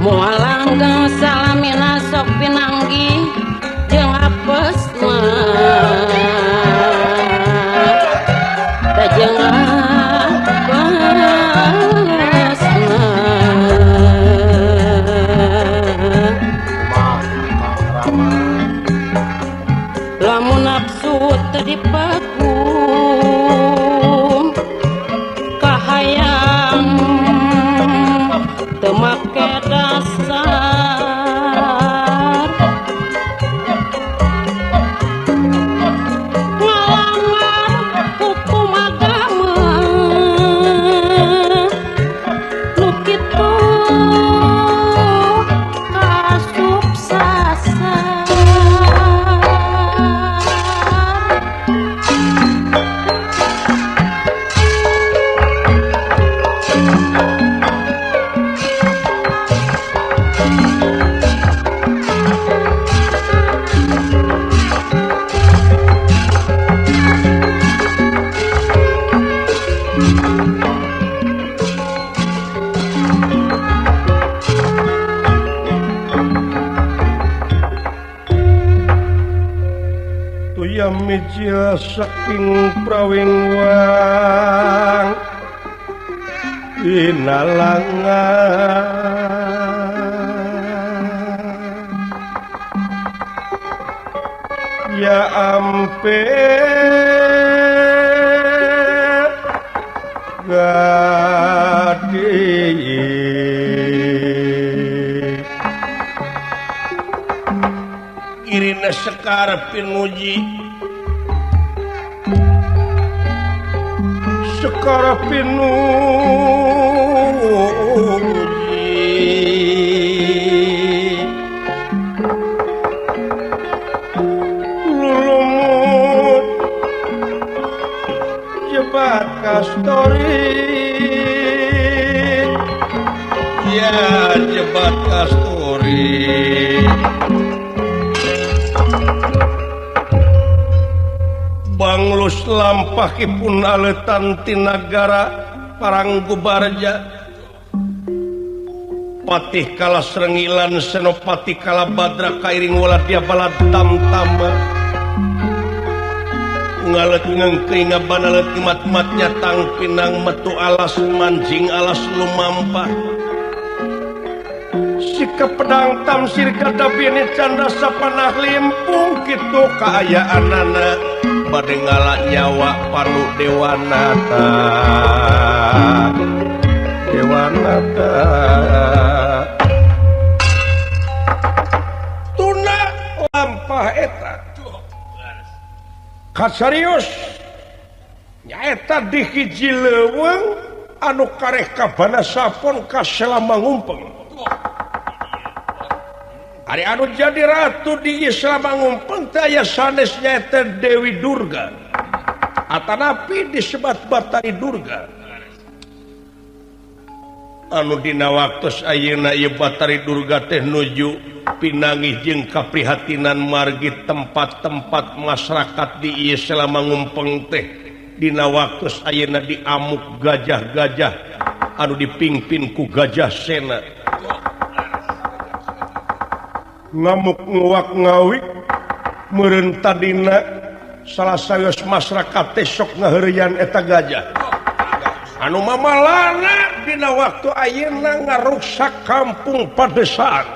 Moal langgeng salamina sok pinanggih jeung apes mah da jeung apes mah lamun nafsu teu dipaku kahayang teu make dasar ngalanggar hukum agama nu kitu kasup sasar. Mijil saking prawingwang pinalangan ya ampe gadi Irina Sekar pinuji Sekar pinuji lulumut jebat kastori ya jebat kasturi Banglus lampahipun aletan tinagara Paranggubarja Patih kala Srengilan Senopati kala Badra kairing waladya balad tamtama ngalet ngengkring ngabanalet mat-matnya tang pinang metu alas manjing alas lumampah sikap pedang tamsir kadabini canda sapanah limpung kitu kaayaanana bade ngala nyawa panu Dewanata Dewanata tuna lampah eta kasarius nyaeta di hiji leuweung anu kareh kabana sapon ka Selamangumpeng. Ari anu jadi ratu di Islam Mangumpeng teh aya sanes nyaeta Dewi Durga atanapi disebat Batari Durga anu dina waktos ayeuna ieu Batari Durga teh nuju pinanggih jeung kaprihatinan margi tempat-tempat masyarakat di Islam Mangumpeng teh dina waktos ayeuna diamuk gajah-gajah anu dipingpin ku Gajah Sena ngamuk nguak ngawik meureun tadina salah sawios masyarakat teh sok ngaheureuyan eta gajah anu mamalana dina waktu ayeuna ngaruksak kampung padesaan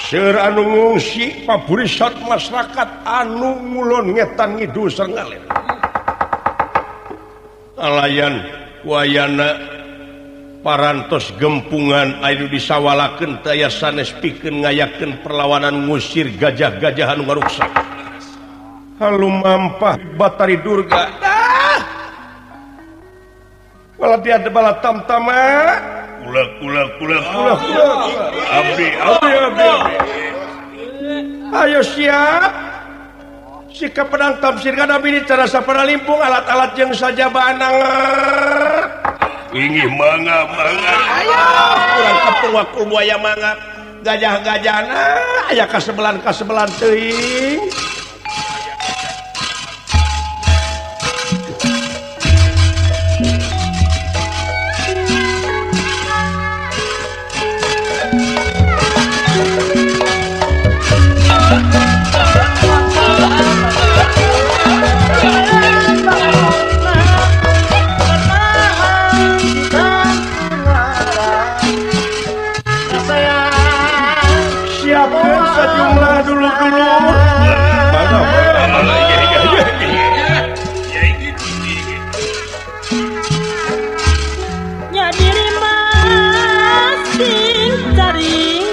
seueur anu ngungsi paburisat masyarakat anu ngulon ngetan ngidul sareng ngaler alayan wayana parantos gempungan anu disawalakeun teh aya sanes pikeun ngayakeun perlawanan ngusir gajah-gajahan nu ngaruksak. Halumampah Batari Durga ah! Wala tiada bala tamtama ulek ulek ulek ulek ulek abdi abdi abdi ayo siap sikap pedang tamsir kada bini cara sapana limpung alat-alat yang saja banang ingih mangga mangga ayo kurang kepung wakul buaya mangga gajah-gajahna aya kasebelan-kasebelan teuing. Sajumlah dulur-dulur. Mangga mangga iya. Nya diri masing caring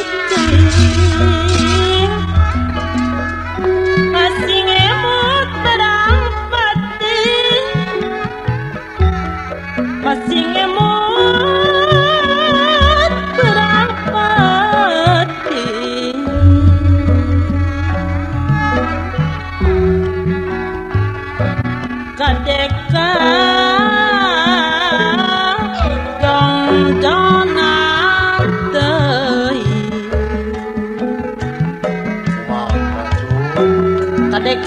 masing emut terang pati masing emut terang pati kadeka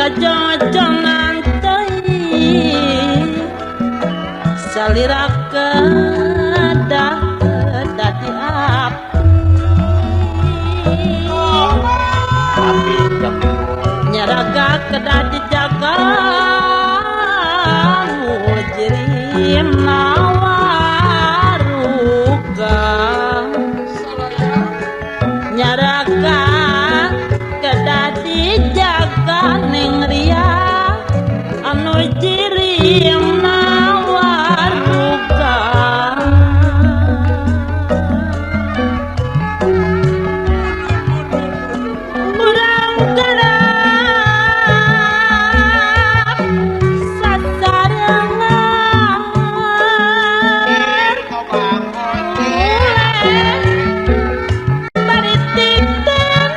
kajojonan teuing salira kedah dadi api nyaraga kedah dijaga mujrim nawaruga nyaraga kedah dijaga ning ria anu jirim nawaruga urang kerap sasarengan bari titenan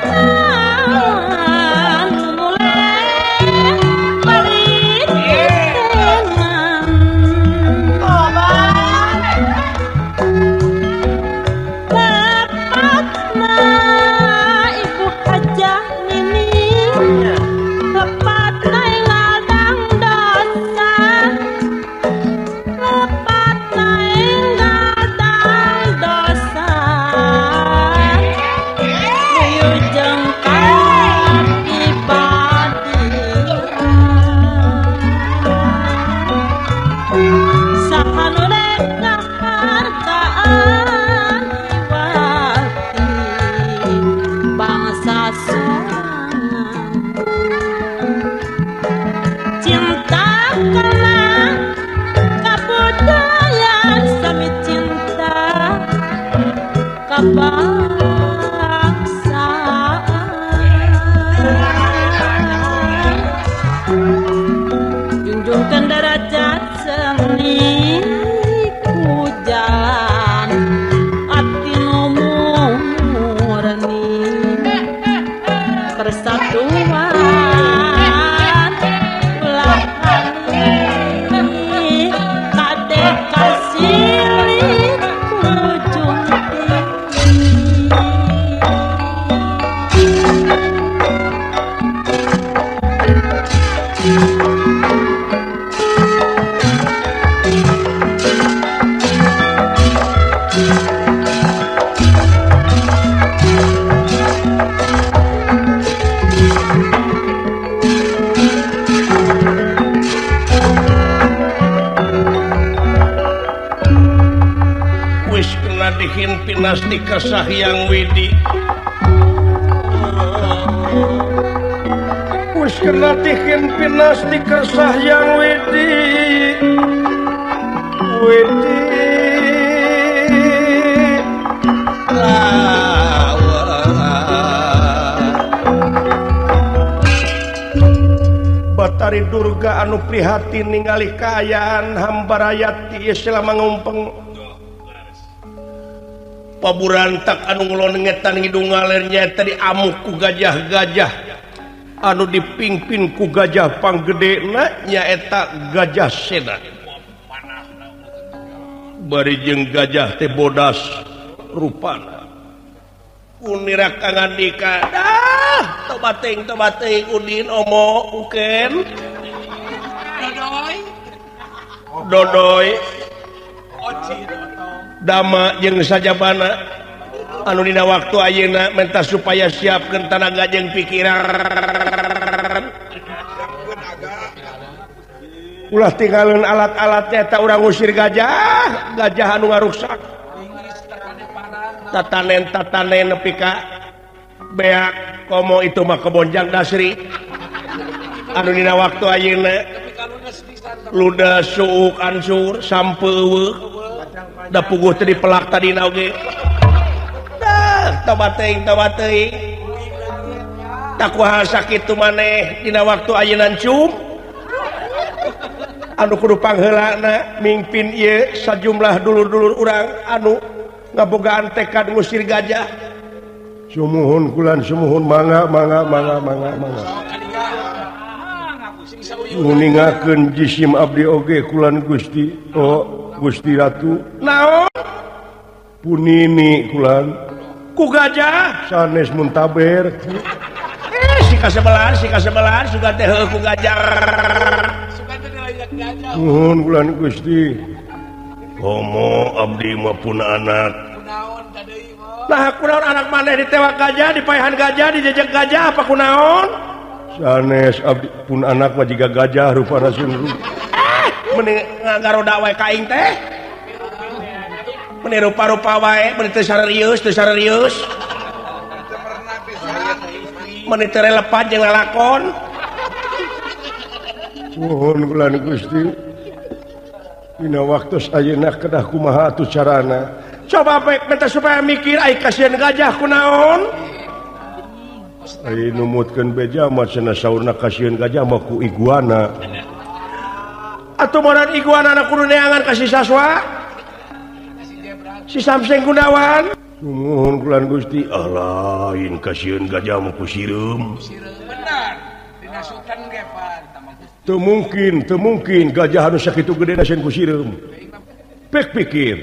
lepatna Ibu Hajah Nining lepatna ngadang dosa lepatna ngadang dosa wilujeng kapribadian saha nu rek ngahargaan iwati bangsa sorangan cinta kana kabudayaan sami cinta kabangsaan junjungkeun derajat seni ku jalan ati nu murni persatuan ulah hani kade kasilih ku junti. Wis kena dihin pinasti Kasahyang Widi. Wis kena dihin pinasti Kasahyang Widi. Widi Batari Durga anu prihatin ningali kaayaan hambarayat ti selama ngumpeng paburantak anu ngulon ngetan ngidung ngaler nyaeta diamuk ku gajah-gajah anu dipingpin ku gajah panggedena nyaeta Gajah Sena. Bari jeung gajah teh bodas rupana. Unira kangandika dah tobating tobating udin omo uken Dodoy Dodoy Dama jeung sajabana anu dina waktu ayeuna menta supaya siapkeun tanaga jeung pikiran. Ulah tinggalin alat-alatnya eta urang ngusir gajah, gajah anu ngaruksak. Tatanen-tatanen nepi ka beak. Komo itu mah kebonjang dasri. Anu dina waktu ayeuna ludas suuk ansur sampe eueuh. Da puguh teh dipelak tadina oge. Dah tobat teuing tobat teuing. Takuha sakitu maneh dina waktu ayeuna cum. Anu kudu pangheulana mingpin ieu sajumlah dulur-dulur urang anu ngabogaan tekad ngusir gajah. Sumuhun kulan sumuhun mangga mangga mangga mangga mangga. Nguningakeun jisim abdi oge kulan Gusti oh Gusti Ratu. Naon? Punini kulan ku gajah sanes muntaber. Si kasebelan si kasebelan sugan teh heuh ku gajah. Sugan teh dilayak gajah. Nuhun kulan Gusti. Komo abdi mah pun anak. Kunaon kadeui mah? Nah kunaon anak maneh ditewak gajah, dipaehan gajah, dijejek gajah apa kunaon? Sanes abdi pun anak mah jiga gajah rupana sun. Meni ngagaroda wae ka aing teh. Meni rupa-rupa wae, meni teu sarerius, teu sarerius. Meni teu relevan jeung lalakon. Nuhun kulan Gusti. Dina waktu ayeuna kedah kumaha atuh carana? Coba baik minta supaya mikir ai kasihan gajah kunaon? Ai numutkeun beja mah cenah saurna kasieun gajah mah ku iguana. Atuh moran iguana na kudu neangan ka si Saswa? Si Samseng Gunawan. Sumuhun kulan Gusti. Ah lain kasieun gajah mah ku sireum. Benar. Dinasukan ge pan. Teu mungkin, teu mungkin gajah anu sakitu gedena sieun ku sireum. Pek pikir.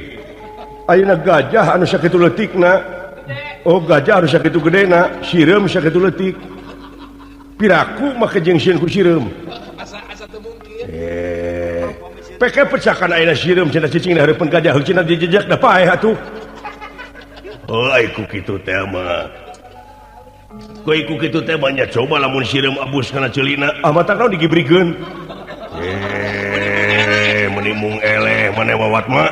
Ayeuna gajah anu sakitu leutikna. Oh gajah anu sakitu gedena, sireum sakitu leutik. Piraku mah jeung sieun ku sireum. Asa teu mungkin. Pek pecakan ayeuna sireum cenah cicing di hareupeun gajah heuh cenah dijejek da paeh atuh. Oh ai ku kitu teh mah. Ku ku kitu teh mah nya coba lamun sireum abus kana ceulina. Ah matak naon digibrikeun. Meuni mung eleh maneh wawat mah.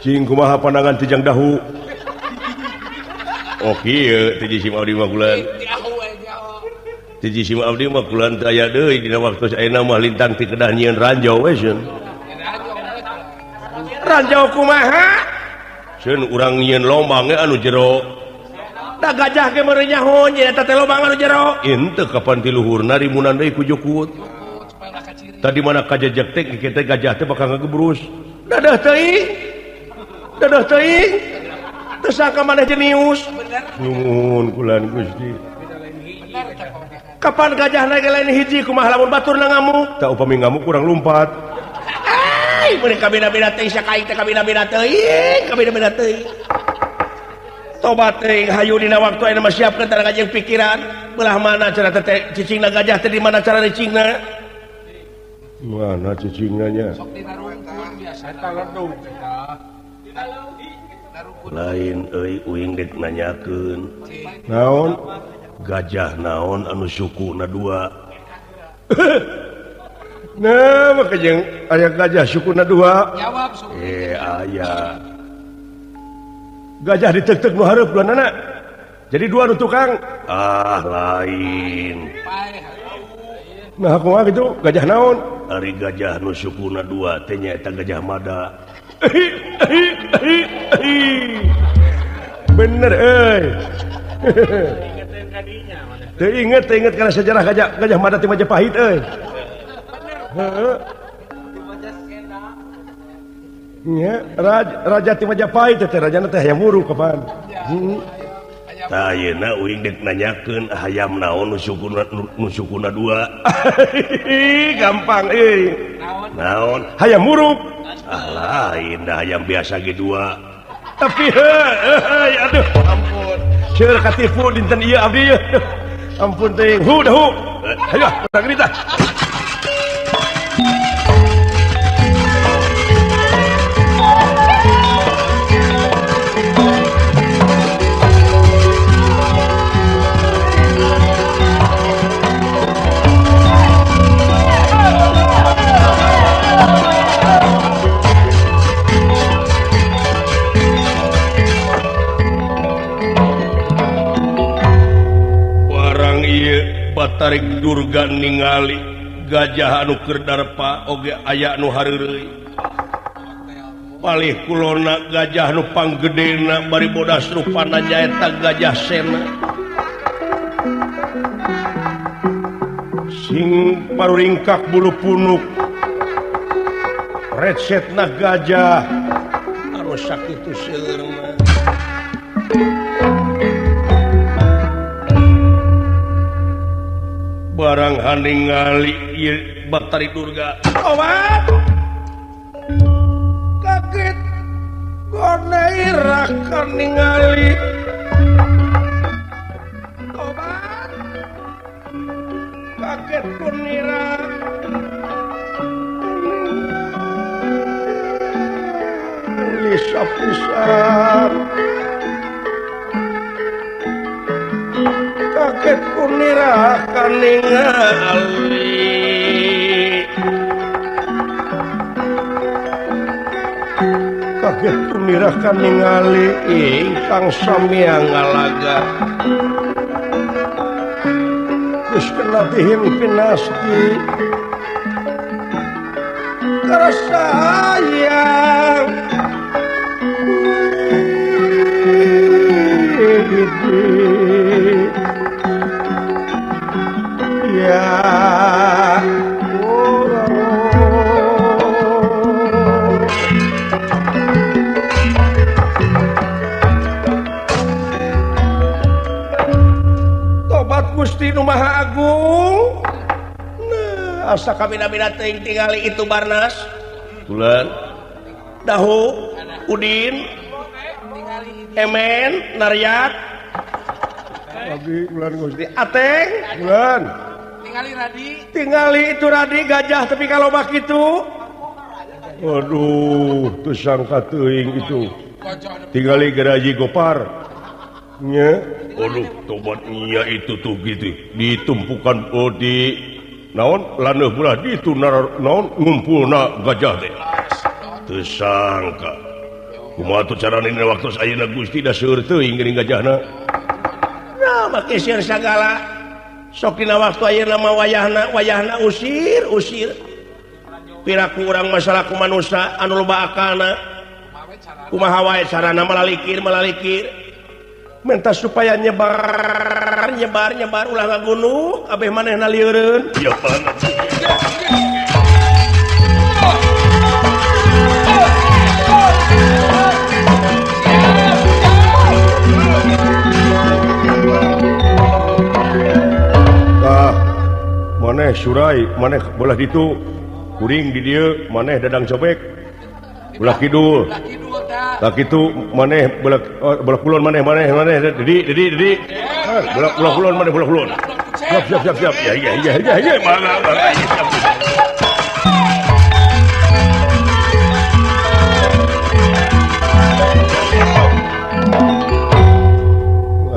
Cing kumaha pandangan tijang dahu. Oh kieu teh jisim abdi mah kulan. Teh jisim abdi mah kulan teu aya deui dina waktu ayeuna mah lintang ti kedah nyieun ranjau we sieun. Ranjau kumaha? Sieun urang nyieun lombang ge anu jero. Da gajah ge meureun nyaho nya eta teh lobang anu jero. Henteu kapan ti luhurna rimunan deui ku jukut. Tadi mana kajejek teh kieu teh gajah teh bakal ngagebrus. Dadah teuing. Dadah teuing. Teu sangka maneh jenius. Nuhun kulan Gusti. Kapan gajah ge lain hiji kumaha lamun baturna ngamuk? Tah upami ngamuk kurang lumpat. Ai meuni kabina-bina teuing sia ka aing teh kabina-bina teuing, kabina-bina teuing. Tobat teuing hayu dina waktu ayeuna mah siapkeun tara jeung pikiran. Belah mana cara teh cicingna gajah teh di mana cara cicingna? Mana cicingna nya? Sok dina rungkun biasa eta ledug eta. Lain euy uing dek nanyakeun. Naon? Gajah naon anu sukuna dua? Nah, maka jeung aya gajah sukuna dua. Jawab suku. Aya. Gajah ditek-tek nu hareup duanana. Jadi dua nu tukang. Ah, lain. Nah, kumaha kitu? Gajah naon? Ari gajah nu sukuna dua teh nyaeta gajah mada. Bener euy. Teu inget kana sejarah gajah mada ti Majapahit euy. Heeh. Nya, raja ti Majapahit teh rajana teh hayam wuruk kapan. Heeh. Tah ayeuna uing dek nanyakeun hayam naon nu sukuna dua. Gampang euy. Naon? Hayam wuruk. Ah lain dah hayam biasa ge dua. Tapi heuh aduh ampun. Seur katipu dinten ieu abdi ieu. Ampun teuing. Hu dahu. Hayu urang gerita. Batari Durga ningali gajah anu keur darpa oge aya nu hareureuy. Palih kulona gajah nu panggedena bari bodas rupana nyaeta Gajah Sena. Sing paruringkak bulu punuk recetna gajah anu sakitu seueurna. Barang haningali ieu Batari Durga tobat kaget goneira keur ningali tobat kaget kunira lisa pisan kaget kunira kaningali kaget kunira kaningali ingkang samya ngalaga geus kena dihimpinasti karasa hayang ya tobat Gusti Nu Maha Agung. Nah, asa kamina-mina teuing tingali itu Barnas Tulan Dahu Udin Emen Naryak lagi bulan Gusti Ateng bulan tingali Radi tingali itu Radi gajah tapi kalau bak itu aduh teu sangka teuing itu tingali geraji Gopar nya aduh tobat nya itu tuh gitu ditumpukan oh di naon laneuh belah ditu naon ngumpulna gajah teh teu sangka kumaha tuh carana dina waktu ayeuna Gusti da seueur teuing geuning gajahna. Nah make seueur sagala sok dina waktu ayeuna mah wayahna wayahna usir usir piraku urang masalah ku manusa anu loba akalna kumaha wae carana malalikir malalikir menta supaya nyebar nyebar nyebar ulah ngagunung kabeh manehna lieureun ieu banget. Maneh Surai, maneh belah ditu kuring di dieu, maneh Dadang Cobek belah kidul. Tak kitu maneh belah belah kulon maneh maneh maneh dedi dedi dedi. Belah belah kulon maneh belah kulon. Siap siap siap siap. Ya ya ya ya ya mangga mangga siap.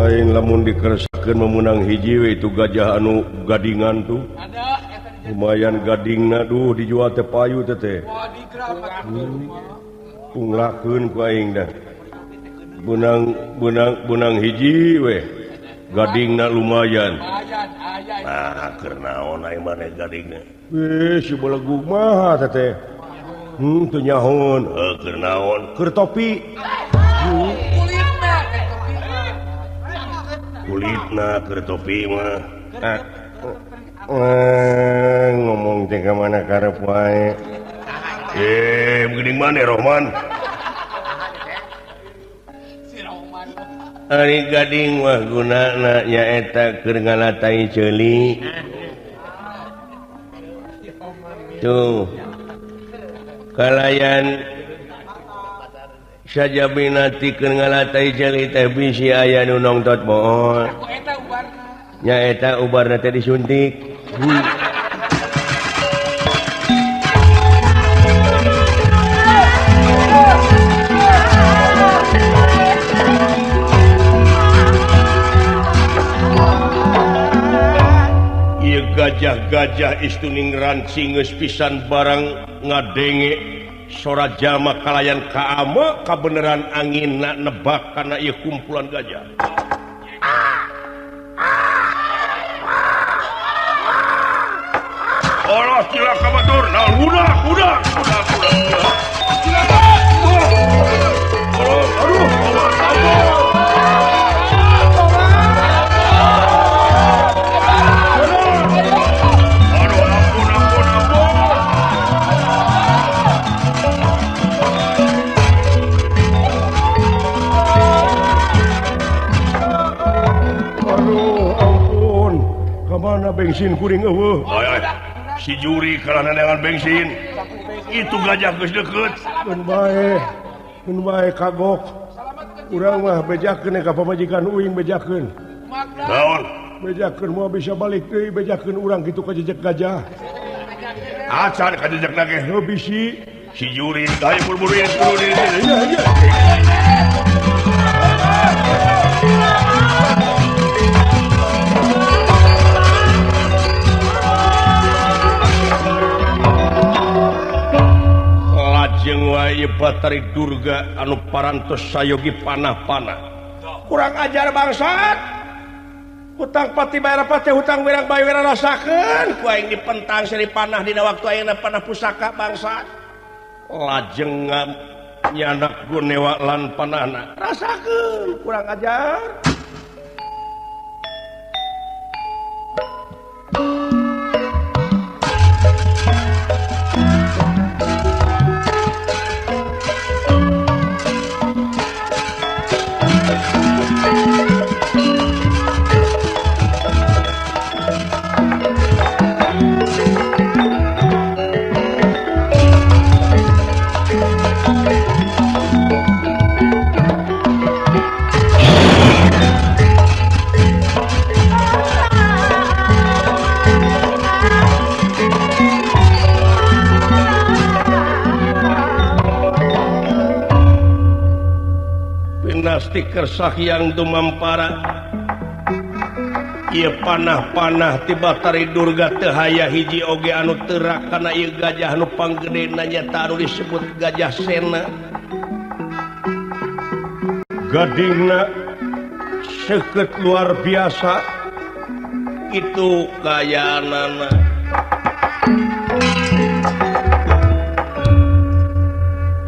Lain lamun dikeresakeun memenang hiji we itu gajah anu gadingan tuh. Lumayan gadingna duh dijual teh payu teh teh. Punglakeun ku aing dah. Benang benang benang hiji we. Gadingna lumayan. Nah, keur naon aing maneh gadingna? Eh, si belegug mah teh teh. Teu nyahoon. Heuh, keur naon? Keur topi. Kulitna keur topi mah. Ngomong teh ka mana karep wae. Geuning maneh Rohman. Ari gading mah gunana nyaeta keur ngalatai ceuli. Tuh. Kalayan sajabina ti keur ngalatai ceuli teh bisi aya nu nongtot bool. Nyaeta ubarna teh disuntik. Ieu gajah-gajah istuning rancing geus pisan barang ngadenge sora jalma kalayan kaame kabeneran anginna nebak kana ieu kumpulan gajah. Allah cilaka batur. Naon budak budak budak budak. Cilaka. Aduh, aduh, aduh, ampun, ampun, ampun. Aduh, ampun. Kemana bensin kuring eueuh? Si juri karena dengan bensin. Itu gajah geus deukeut. Keun bae. Keun bae kagok. Urang mah bejakeun ka pamajikan uing bejakeun. Naon? Bejakeun moal bisa balik deui, bejakeun urang kitu ka jejek gajah. Acan ka jejek ge heuh bisi. Si juri hayu buru-buru buru. Lajeng wae Batari Durga anu parantos sayogi panah-panah. Kurang ajar bangsat. Hutang pati bayar pati hutang wirang bae wirang rasakeun ku aing dipentang seri panah dina waktu ayeuna panah pusaka bangsat. Lajeng nyanak gunewa lan panahna. Rasakeun kurang ajar. Stiker Sahyang dumampara ieu panah-panah ti Batari Durga teu haya hiji oge anu teurak kana ieu gajah anu panggedena nyata anu disebut gajah sena. Gadingna seukeut luar biasa itu kayaanana.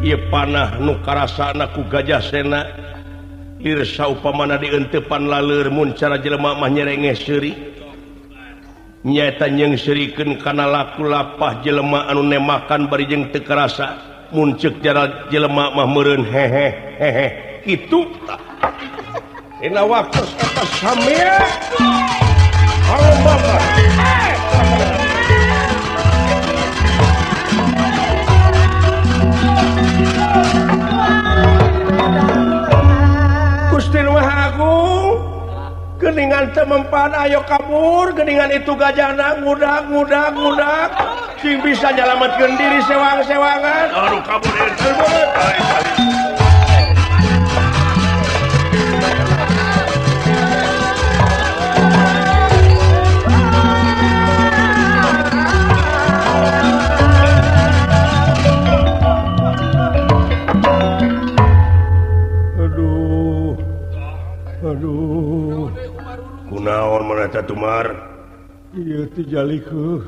Ieu panah nu karasana ku gajah sena lirsa upamana dientepan laleur mun cara jelema mah nyerengeh seuri nyaeta nyeungseurikeun kana laku lapah jelema anu nemakan bari jeung teu karasa mun ceuk cara jelema mah meureun hehe hehe kitu tah dina waktu eta samia halo bapak. Gusti Maha Agung geningan teu mempan ayo kabur geningan itu gajahna ngudak ngudak ngudak sing bisa nyalametkeun diri sewang-sewangan. Aduh kabur eta. Aduh, kunaon mana eta tumar? Ieu teh jalikeun.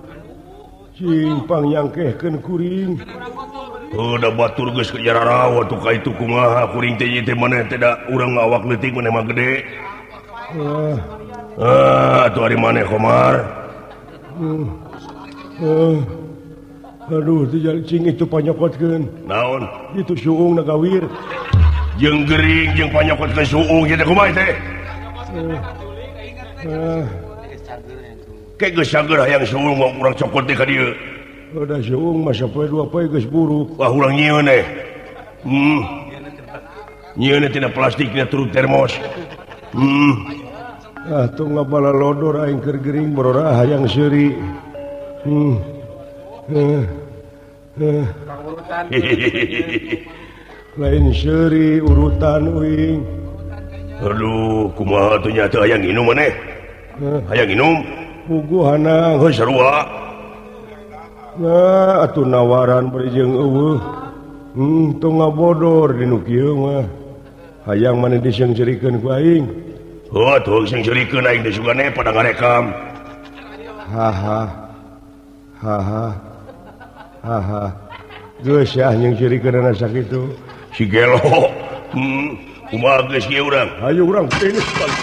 Cing pangyangkehkeun kuring. Heuh da batur geus kejararawa tuh ka itu kumaha kuring teh ieu teh maneh teh da urang awak leutik maneh mah gede. Ah, atuh ari maneh Komar. Aduh, teh cing itu panyokotkeun. Naon? Itu suung na gawir. Jeung gering jeung panyokotkeun suung ieu teh kumaha teh? Ke geus sageurah hayang suung mah urang cokot teh ka dieu. Udah suung mah sapoe dua poe geus buruk. Wah urang nyieun teh. Nyieun tina plastik tina turut termos. Ah tong ngabala lodor aing keur gering borora hayang seuri. Lain seuri urutan uing. Aduh, kumaha tuh nya teu hayang nginum maneh? Hayang nginum? Puguhana heuh sarua. Nah, atuh nawaran bari jeung eueuh. Tong ngabodor di nu kieu mah. Hayang maneh diseungseurikeun ku aing. Heuh, atuh seungseurikeun aing teh sugane pada ngarekam. Haha. Haha. Haha. Geus ya anjing cirikeunana sakitu. Si gelo. Kumaha geus ieu urang? Hayu urang finish balik.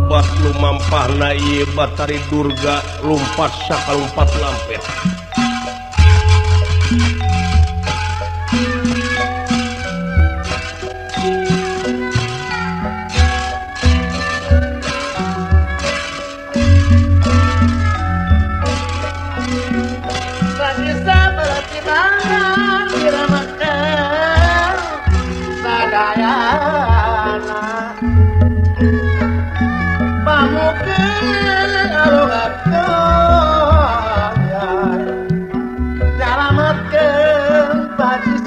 Bat lumampahna ieu Batari Durga lumpat sakalumpat lampet. Nyalametkeun baju.